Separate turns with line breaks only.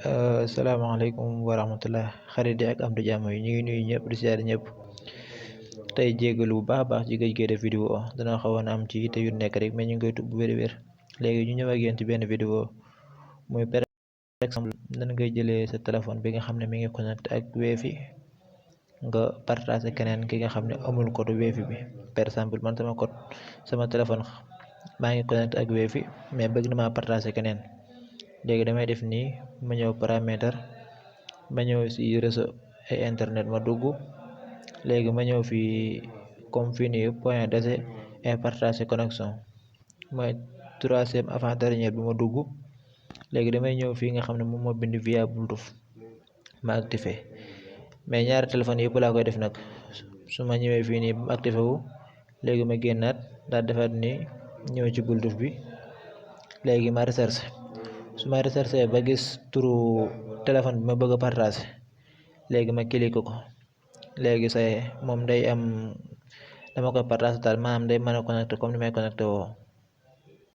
Salaamaaleykum wa rahmatullah xarit yi ak am di jàmm yi ñu ngi nuyu ñëpp di siyaare ñëpp tey jégalu bu baax a baax ci gëj gee def vidéo dana xawoon am ci te yu nekk rek mais ñu ngi koy tubb bu wér léegi ñu ñëw ak yéen ci benn vidéo muy par exemple nan ngay jëlee sa téléphone bi nga xam ne mi ngi connecté ak Wi-Fi nga partagé keneen ki nga xam ne amul code Wi-Fi bi par exemple man sama téléphone maa ngi connecté ak Wi-Fi mais bëgg na maa partagé keneen léegi damay def nii ma ñëw paramètre ma ñëw si réseau et internet ma dugg léegi ma ñëw fii comme fii nii point d'accès et partage connexion mooy troisième avant dernière bi ma dugg léegi damay ñëw fii nga xam ne moom moo bind via Bluetooth ma activé mais ñaari téléphone yëpp laa koy def nag su ma ñëwee fii nii ba mu activé wu léegi ma génnaat daal defaat nii ñëw ci Bluetooth bi léegi ma recherche su ma recherché ba gis turu téléphone bi ma bëgg a partage léegi ma cliqué ko léegi say moom day am dama koy partage daal maanaam day mën a connecté comme ni may connecté woo